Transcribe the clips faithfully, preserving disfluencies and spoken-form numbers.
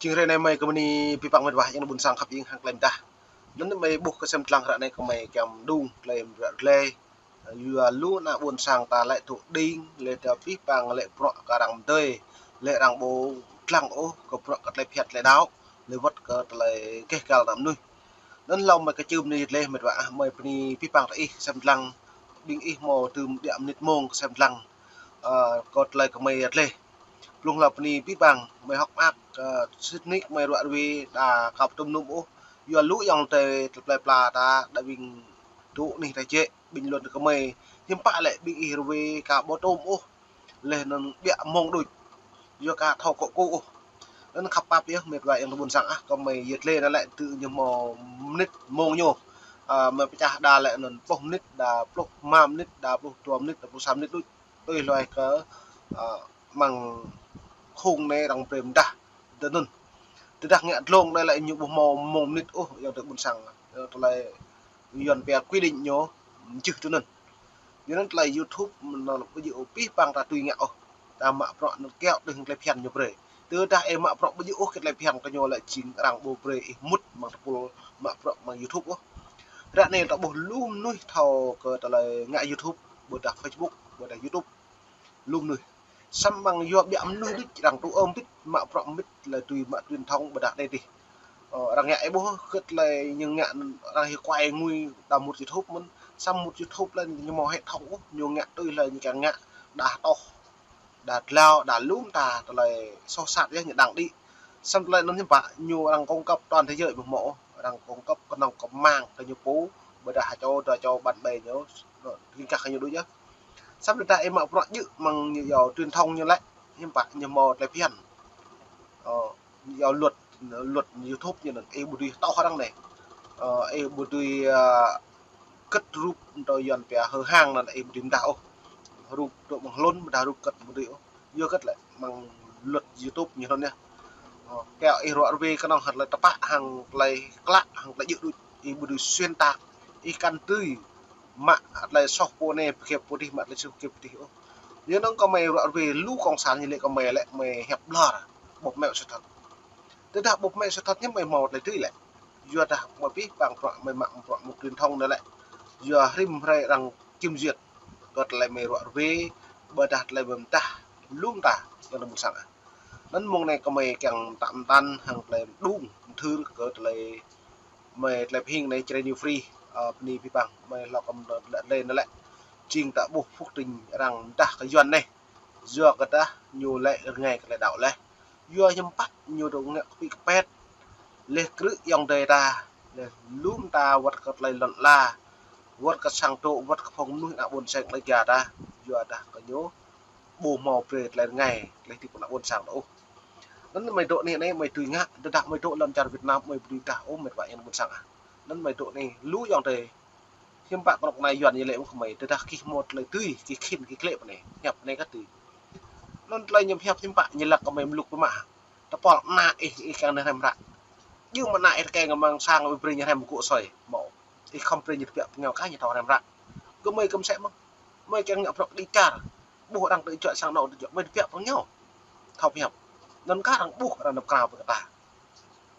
Jing hrơi anai mơi kơ bơni abih bang met wa ayŏng adơi ƀuôn sang khăp ing hăng klei mdah. Anŭn mơi ƀuh kơ sem lăng ră anai kơ mơi kiăng mđung klei mră rle. Yua lu ană ƀuôn sang ta lĕ tŭ đing, lĕ ta abih bang lĕ bruă kơ arăng mdơi, lĕ arăng ƀu lăng ôh kơ bruă kơ klei phiăn klei đaŏ, lĕ wơ̆t kơ klei gêh gal ană mơnuih. Anŭn hlâo mơi kơ čưm anai yơh lĕ met wa ah, mơi bơni abih bang ta ih sem lăng, ƀing ih hmâo tơm đia mơnit mông kơ sem lăng, ơ, kơ klei kơ mơi yơh lĕ. Blung hlâo bơni abih bang, mơi hơ̆k mơak, ơ, sĭt nik mơi ruă rui đa kâo ƀu tŭm nŭm ôh. Yua lu ayŏng adơi plei pla ta, đa ƀing tŭ anih ta jĕ, ƀing lŏn kơ mơi, hiư̆m pă lĕ ƀing ih rui ka ƀu tŭm ôh. Leh anŭn ƀiă mông đôč. Yua ka thâo kŏ kŏ ôh. Anŭn khăp pap yơh met wa ayŏng adơi ƀuôn sang ah, kơ mơi yơh lĕ anai lĕ tŭ ñu hmâo mơnit mông ñu. Ơ, mơi pơčah đa lĕ anŭn pluh mơnit, đa pluh rơma mơnit, đa pluh dua mơnit, đa pluh sa mơnit đôč. Tui hluai kơ, ơ, amăng khung anai arăng brơi mdah. Tui anŭn. Tơdah ngă dlông anai lĕ ñu ƀu hmâo mông mơnit ôh, ayŏng adơi ƀuôn sang. Ơ, tơlơi Yuan pia quy định ñu, mjưh tui anŭn. Yua anŭn tơlơi YouTube anŭn ƀu djơ̆ ôh abih bang ta tui ngă ôh. Ta mă bruă anŭn kiaŏ tui hăng klei phiăn ñu brơi. Tơdah ih mă bruă ƀu djơ̆ ôh kơ klei phiăn kơ ñu lĕ jing arăng ƀu brơi ih mŭt amăng tơpul mă bruă amăng YouTube ôh. Ră anai ta ƀuh lu mơnuih thâo kơ tơlơi ngă YouTube, ƀôdah Facebook, ƀôdah YouTube. Lu mơnuih. Samơ̆ yua ƀiă mơnuih đôč arăng tŭ ơm bit, mă bruă mơbit lĕ tui mă truyền thông ƀôdah đe tih. Ơ, arăng ngă ih ƀuh kơ tơlơi ñu ngă arăng hĭ kuai ngui đa mŭt YouTube mơ̆n, samơ̆ mŭt YouTube lĕ ñu hmâo hệ thống ôh, ñu ngă tui lĕ ñu kiăng ngă đa tŏh, đa dlao, đa lŭm ta tơlơi soh sat yơh ñu đăng đĭ. Samơ̆ tơlơi anŭn hiư̆m pă ñu arăng cung cấp toàn thế giới ƀu hmâo ôh, arăng cung cấp kơnơ̆ng kơ mơ̆ng kơ ñu pô, ƀôdah ha čô, dua čô, bạn bè ñu, ring kah kơ ñu đôč yơh. Samơ̆ tơdah ih mă bruă djơ̆ amăng ñu yua truyền thông ñu lĕ, hiư̆m pă ñu hmâo klei phiăn. Ơ, yua luật, luật YouTube ñu anŭn, ih ƀu dưi tŏh arăng anai. Ơ, ih ƀu dưi, ơ, kơ̆t rup tơ Yuan pia hơ hang anŭn ih ƀu dưi mdah ôh. Rup tơ ƀơ̆ng hlŭn, ƀôdah rup kơ̆t ƀu dưi ôh. Yua kơ tơlơi amăng luật YouTube ñu anŭn yơh. Ơ, kiaŏ ih ruă rui kơnơ̆ng hơt tơlơi tơpă hăng klei klă hăng klei djơ̆ đôč. Ih ƀu dưi xuyên tạc. Ih kăn dưi mă tơlơi soh pô anai pơkĕp pô dih, mă tơlơi soh pơkĕp pô dih ôh. Yua anŭn kơ mơi ruă rui lu cộng sản ñu lĕ kơ mơi lĕ mơi hiăp ƀlŏr. Ƀuh mơ̆ sự thật. Tơdah ƀuh mơ̆ sự thật ñu mơi hmâo tơlơi dưi lĕ. Yua dah mơi abih bang bruă mơi mă bruă mă truyền thông anai lĕ. Yua rĭm hrơi arăng kiểm duyệt. Kơ tơlơi mơi ruă rui, ƀôdah tơlơi mơi mdah, lŭm ta, ayŏng adơi ƀuôn sang ah. Anŭn mông anai kơ mơi kiăng mtă mtăn hăng tơlơi mđung, mthưr kơ tơlơi mơi tơlơi pơhing anai Jrai New Free, ơ, bơni abih bang, mơi hlâo kơ mơi lĕ anai lĕ. Jing ta ƀuh phúc trình arăng mdah kơ Yuan anai. Yua kơ dah ñu lĕ rơngai kơ tơlơi đaŏ laih. Yua hiư̆m pă ñu dŏ ngă kơpĭ kơpĕt. Leh krư̆ ayŏng adơi ta, leh lŭm ta wơ̆t kơ tơlơi lŏn ala, wơ̆t kơ sang tŏ, wơ̆t kơ phung mơnuih ană ƀuôn sang Dêga ta. Yua dah kơ ñu ƀu hmâo brơi tơlơi rơngai, tơlơi hơdip ană ƀuôn sang ta ôh. Anŭn mơi dŏ anai, anai mơi dưi ngă, tơdah mơi dŏ lŏn čar Việt Nam, mơi ƀu dưi dah ôh met wa ayŏng adơi ƀuôn sang ah. Anŭn mơi dŏ anai, lu ayŏng adơi Hiư̆m pă kơnuk kơna Yuan ñu lĕ mơ̆ng kơ mơi, tơdah gih hmâo tơlơi dưi, gih khĭn, gih klĕ pơ anai, hiăp anai kah dưi. Anŭn tơlơi ñu hiăp hiư̆m pă ñu lăk kơ mơi mluk pơmă. Tơpul ană ih, ih kiăng nao hrăm hră. Djơ̆ mơ̆ ană ih tơkeng kơ amăng sang ih brơi ñu hrăm gŭ soi, hmâo. Ih khŏm brơi ñu tơbiă pơngiao kah ñu thâo hrăm hră. Kơ mơi kơ msĕ mơ̆n. Mơi kiăng ngă bruă kơđi čar. Ƀuh arăng tơjuă sang anŏ tơjuă, mơi tơbiă pơngiao. Thâo pơhiăp. Anŭn kah arăng ƀuh arăng nao pơkrao pơ kơ ta.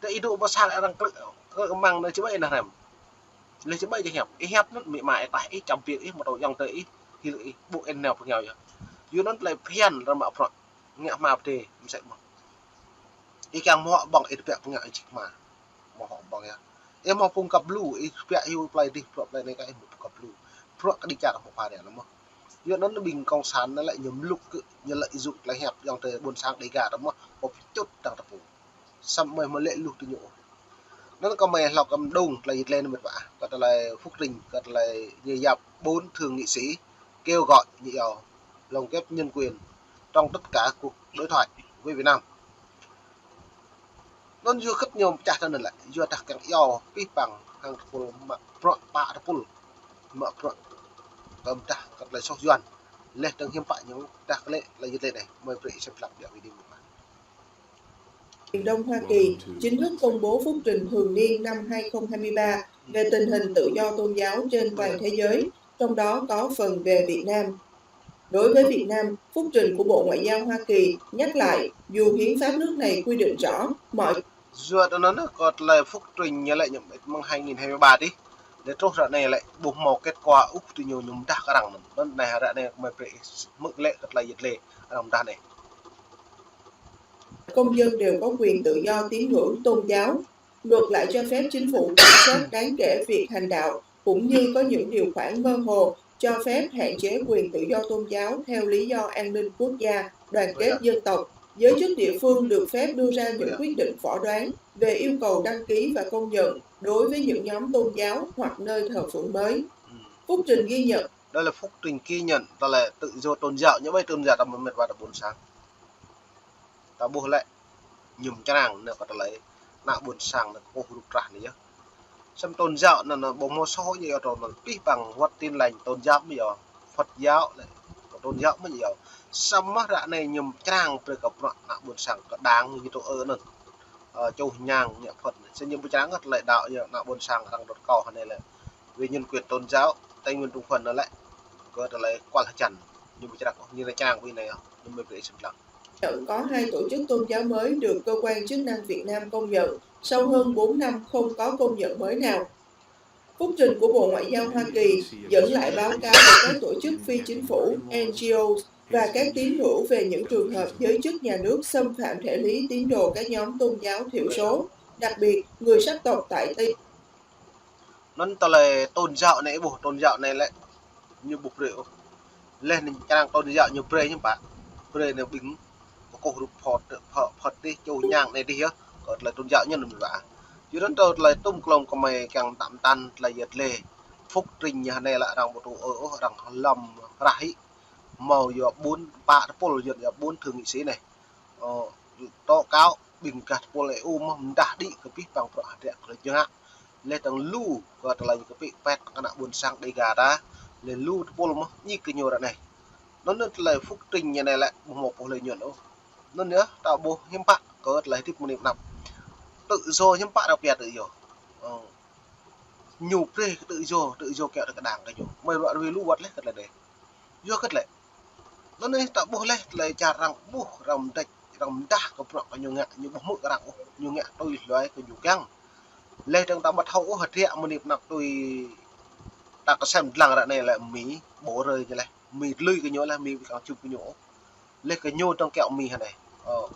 Tơ ih dŏ pơ sang arăng klĕ, klĕ amăng anai či ƀai nao hrăm. Leh či ƀai či hiăp. Ih hiăp anŭn amĭ ama ih, tah ih, čăm biă ih, mơtô ayŏng adơi ih, hil ih, ƀu ih nao pơngiao yơh. Yua anŭn tơlơi phiăn arăng mă bruă. Ngă hma pơdai, msĕ mơ̆n. Ih kiăng mơ̆ hŏ ƀơ̆ng ih tơbiă pơngiao ih čih hma. Mơ̆ hŏ ƀơ̆ng yơh. Ih mơ̆ phung kăp lu, ih tơbiă hyu plei dih, bruă plei anai kah ih mơ̆ phung kăp lu. Bruă kơđi čar hmâo phara lăm mơ̆. Yua anŭn ƀing cộng sản anai lĕ ñu mluk kơ, ñu lợi dụng tơlơi hiăp ayŏng adơi ƀuôn sang Dêga ta mơ̆, pơčut tăng tơpŭ. Samơ̆ mơi hmâo lĕ luh tơ ñu. Anŭn kơ mơi hlâo kơ mđung tơlơi yit lĕ anŭn met wa. Kơ tơlơi phúc trình, kơ tơlơi ñu yap bốn thượng nghị sĩ kêu gọi ñu iâu lồng ghép nhân quyền trong tất cả cuộc đối thoại với Việt Nam. Anŭn yua kơ ñu pơčah tơ anŭn lĕ, yua dah kiăng iâu abih bang hăng tơpul mă bruă pă tơpul. Mă bruă kơ mdah kơ tơlơi soh Yuan. Leh dơ̆ng hiư̆m pă ñu dah klĕ tơlơi yit lĕ anai, mơi brơi ih sem lăng biă video mơ̆n. Miền Đông Hoa Kỳ chính thức công bố phúc trình thường niên năm hai không hai ba về tình hình tự do tôn giáo trên toàn thế giới, trong đó có phần về Việt Nam. Đối với Việt Nam, phúc trình của Bộ Ngoại giao Hoa Kỳ nhắc lại, dù hiến pháp nước này quy định rõ mọi Yua anŭn kơ tơlơi phúc trình ñu lĕ ñu mơ̆ng hai nghìn hai mươi ba dih. Lĕ truh ră anai lĕ ƀu hmâo kết quả ôh tui ñu, ñu mơdah kơ arăng anŭn. Anŭn anai ră anai mơi brơi hmư̆ lĕ kơ tơlơi yet lĕ arăng mơdah anai. Công dân đều có quyền tự do tín ngưỡng tôn giáo. Luật lại cho phép chính phủ kiểm soát đáng kể việc hành đạo, cũng như có những điều khoản mơ hồ cho phép hạn chế quyền tự do tôn giáo theo lý do an ninh quốc gia, đoàn kết dân tộc. Giới chức địa phương được phép đưa ra những quyết định phỏng đoán về yêu cầu đăng ký và công nhận đối với những nhóm tôn giáo hoặc nơi thờ phượng mới. Phúc trình ghi nhận. Đó là phúc trình ghi nhận, đó là tự do tôn giáo, ñu ƀu tôn giáo ta mơ̆ mĕt wa ta ƀôn sang. Ta ƀuh lĕ ñu mơčrang anai kơ tơlơi ană ƀôn sang anai kơkuh rup trah anai yơh. Samơ̆ tôn giáo anŭn, anŭn ƀu hmâo soh ñu yơh, trŏ anŭn pih păng wơ̆t Tin Lành tôn giáo mơ̆ yơh, Phật giáo lĕ, tôn giáo mơ̆ yơh. Samơ̆ ră anai ñu mơčrang brơi kơ bruă ană ƀôn sang kơ đảng ñu tŭ ơ anŭn. Ơ, čuh ñang ngă Phật anŭn. Samơ̆ ñu mơčrang kơ tơlơi đaŏ yơh ană ƀôn sang arăng đôč kâo hơnai lĕ. Về nhân quyền tôn giáo, Tây Nguyên Trung Phần anŭn lĕ kơ tơlơi kual hơjăn. Ñu mơčrang, ñu mơčrang ƀơi anai yơh, ñu mơ̆ brơi sĭt lăng. Nhận có hai tổ chức tôn giáo mới được cơ quan chức năng Việt Nam công nhận sau hơn bốn năm không có công nhận mới nào. Phúc trình của Bộ Ngoại giao Hoa Kỳ dẫn lại báo cáo của các tổ chức phi chính phủ, N G Os và các tín hữu về những trường hợp giới chức nhà nước xâm phạm thể lý tín đồ các nhóm tôn giáo thiểu số, đặc biệt người sắc tộc tại Tây Anŭn tơlơi tôn giáo anai ƀuh, tôn giáo anai lĕ ñu ƀu brơi ôh. Lĕ anai čang tôn giáo ñu brơi ñu ƀă. Brơi anai ƀing kơkuh rup Phật, Phật, Phật dih, čuh ñang anai dih yơh. Kơ tơlơi tôn giáo ñu anŭn ƀă. Yua anŭn tơlơi tŭm klom kơmơi kiăng tam tan tơlơi yet lĕ. Phúc trình ñu anai lĕ arăng ƀu tŭ ơ ôh, arăng lŏm rah hĭ. Hmâo yua ƀun pă tơpul, yua ƀun thượng nghị sĩ anai. Ơ, tŏ kâo ƀing gah tơpul E U mơ̆ mơdah đĭ kơ pih păng bruă hơdră kơ ñu ngă. Lĕ dơ̆ng lu kơ tơlơi kơ pih pet kơ ană ƀôn sang Đêga ta. Lĕ lu tơpul mơ̆ ñik kơ ñu ră anai. Anŭn anŭn tơlơi phúc trình ñu anai lĕ ƀu hmâo pô lĕ ñu ôh. Anŭn yơh ta ƀuh hiư̆m pă kơ tơlơi hơdip mơnit mơnap. Tự do hiư̆m pă arăng pia tự do. Ơ. Ñu brơi kơ tự do, tự do kiaŏ tơ kơđang kơ ñu. Mơi ruă rui lu wơ̆t lĕ kơ tơlơi anai. Yua kơ tơlơi anŭn anai ta ƀuh lĕ tơlơi čar arăng ƀuh, arăng mơdĕč, arăng mơdah kơ bruă kơ ñu ngă, ñu ƀu hmư̆ arăng ôh, ñu ngă tui hluai kơ ñu kiăng. Lĕ dơ̆ng ta ƀu thâo ôh hơdră mơnit mơnap tui ta kơsem dlăng ră anai lĕ Mi ƀu rơi ñu lĕ, Mi lui kơ ñu lĕ, Mi ƀu kiăng čŭp kơ ñu ôh. Lĕ kơ ñu dơ̆ng kiaŏ Mi hơnai. Ơ,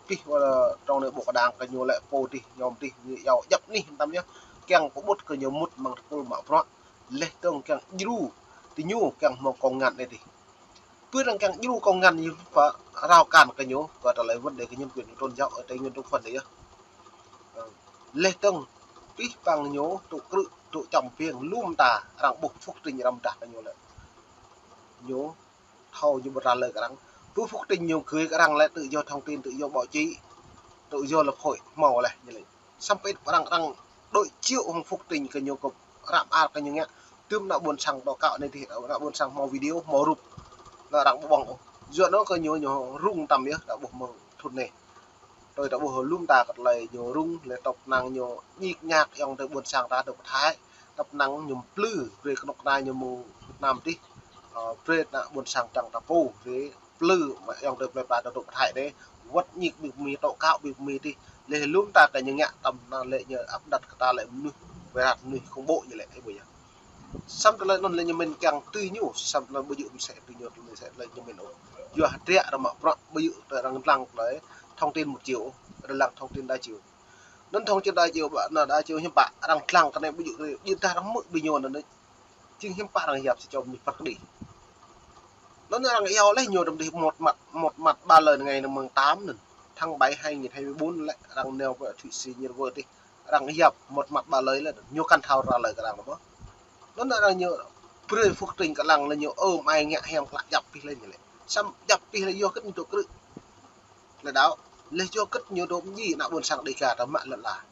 pih wa trong anai ƀu kơđang kơ ñu lĕ pô dih, ñom dih, ñu yua djăp anih tam yơh. Kiăng pơƀut kơ ñu mŭt amăng tơpul mă bruă. Lĕ dơ̆ng kiăng djru, ti ñu kiăng hmâo kông ngăn anai dih. Pơ arăng kiăng djru kông ngăn ñu pơ rao kan kơ ñu, kơ tơlơi vấn đề kơ nhân quyền tôn giáo ở Tây Nguyên Trung Phần anai yơh. Ơ, lĕ dơ̆ng pih păng ñu tŭ krư̆, tŭ čăm piêng, lŏm ta arăng ƀuh phúc trình arăng mơdah kơ ñu lĕ. Ñu thâo ñu ƀu trả lời kơ arăng. Pơ phúc trình ñu gửi kơ arăng lĕ tự do thông tin, tự do báo chí, tự do lập hội hmâo lĕ ñu lĕ. Sampai arăng, arăng đối chiếu hăng phúc trình kơ ñu kơ răm ar kơ ñu ngă. Tơm ană ƀôn sang tŏ kâo anai dih, ană ƀôn sang hmâo video, hmâo rup. Anŭn arăng ƀu ƀơ̆ng ôh. Yua anŭn kơ ñu, ñu rŭng tam yơh, ta ƀuh mơ̆ng thŭn anai. Tui ta ƀuh lŏm ta kơ tơlơi ñu rŭng, lĕ tơpă năng ñu ñik ñak ayŏng adơi ƀôn sang ta dŏ pơ Thái. Tơpă năng ñu plư, brơi kơnuk kơna ñu mơ̆ng Việt Nam dih. Ơ, brơi ană ƀôn sang dăng ta pô, brơi plư, mă ayŏng adơi plơi pla ta dŏ pơ Thái anai. Wơ̆t ñik ƀing Mi tŏ kâo ƀing Mi dih. Lĕ lŏm ta kơ ñu ngă tam năng lĕ ñu áp đặt kơ ta lĕ mơnuih, virus mơnuih khủng bố ñu lĕ, ơ ƀu yơh. Samơ̆ tơlơi anŭn lĕ ñu mĭn kiăng tui ñu, samơ̆ tơlơi ƀu djơ̆ mơsĕ tui ñu, tơlơi mơsĕ tơlơi ñu mĭn ôh. Yua hơdră arăng mă bruă ƀu djơ̆ tơlơi arăng dlăng tơlơi thông tin một chiều, arăng dlăng thông tin đa chiều. Anŭn thông tin đa chiều ƀă, anŭn đa chiều hiư̆m pă, arăng dlăng kơ anai ƀu djơ̆, djơ̆ dah arăng hmư̆ ƀing ñu anŭn, jing hiư̆m pă arăng yap sa čô mơnuih păt kơđi. Anŭn arăng iâu lĕ ñu đăm dih một mặt, một mặt ba lời ngày mùng tám anŭn, tháng bảy hai nghìn hai mươi bốn lĕ, arăng nao pơ Thụy Sĩ ñu rơwơi dih. Arăng yap một mặt ba lời lĕ, ñu kăn thâo trả lời kơ arăng lĕ mơ̆. Anŭn arăng ñu brơi phúc trình kơ arăng lĕ ñu ơ mai ngă hiam klă djăp pih lĕ ñu lĕ. Samơ̆ djăp pih lĕ yua kơ ñu tŭ krư̆. Lĕ đaŏ, lĕ yua kơ ñu dŏ mơñi ană ƀôn sang Đêga ta mă lăn la.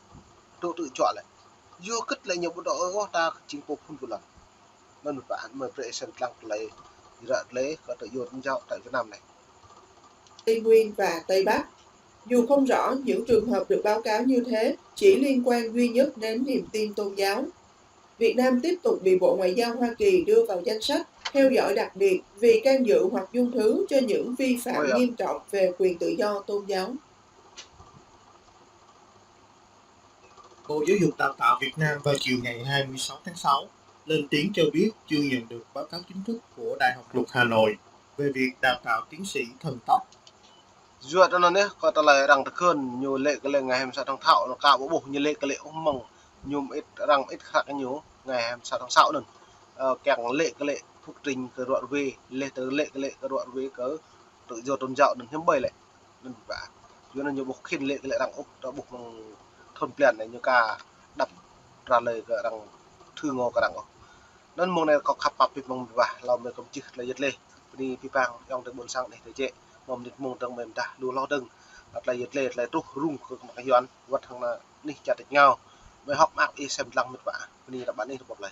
Dŏ tŭ čuă lĕ. Yua kơ lĕ ñu ƀu dŏ ôh ta jing pô phun kơ lăn. Anŭn pă hăng mơi brơi sĭt lăng tơlơi, ră tơlơi kơ tơlơi yua tôn giáo tại Việt Nam anai. Tây Nguyên và Tây Bắc. Dù không rõ những trường hợp được báo cáo như thế chỉ liên quan duy nhất đến niềm tin tôn giáo, Việt Nam tiếp tục bị Bộ Ngoại giao Hoa Kỳ đưa vào danh sách theo dõi đặc biệt vì can dự hoặc dung thứ cho những vi phạm Ôi ạ. Nghiêm trọng về quyền tự do tôn giáo. Bộ Giáo dục Đào tạo Việt Nam vào chiều ngày hai mươi sáu tháng sáu lên tiếng cho biết chưa nhận được báo cáo chính thức của Đại học Luật Hà Nội về việc đào tạo tiến sĩ thần tốc. Yua anŭn yơh, kơ tơlơi arăng tơkơn ñu lĕ kơ lĕ ngày hai mươi sáu tháng sáu, anŭn ka ƀu ƀuh ñu lĕ kơ lĕ ôh mơ̆ng, ñu mơit arăng mơit hră ñu ngày hai mươi sáu tháng sáu anŭn. Ơ, kiăng lĕ kơ lĕ phúc trình kơ rua rơwe, lĕ tơ lĕ kơ lĕ kơ rua rơwe kơ tự do tôn giáo anŭn hiư̆m ƀơi lĕ. Anŭn ƀă. Yua anŭn ñu ƀuh khĭn lĕ kơ lĕ arăng ôh, ta ƀuh mơ̆ng thun blan anai ñu ka đăp trả lời kơ arăng, thư ngô kơ arăng ôh. Anŭn mơ̆ng anai kâo khăp pap pip mơ̆ng mĭt wa, hlâo mơi kơmčih tơlơi yet lĕ. Bơni pih pang ayŏng adơi ƀôn sang anih tơjĕ, mơ̆ng mơnit mơ̆ng dơ̆ng mơi mơdah lu hloh dơ̆ng. Tơlơi yet lĕ, tơlơi truh rŭng kơ kơmăk Yuan, wơ̆t hăng anai anih čar tač rơngiao. Mơi hơ̆k mơak ih sem dlăng mĭt wa. Bơni ră ƀă anih rơbŏp lơi.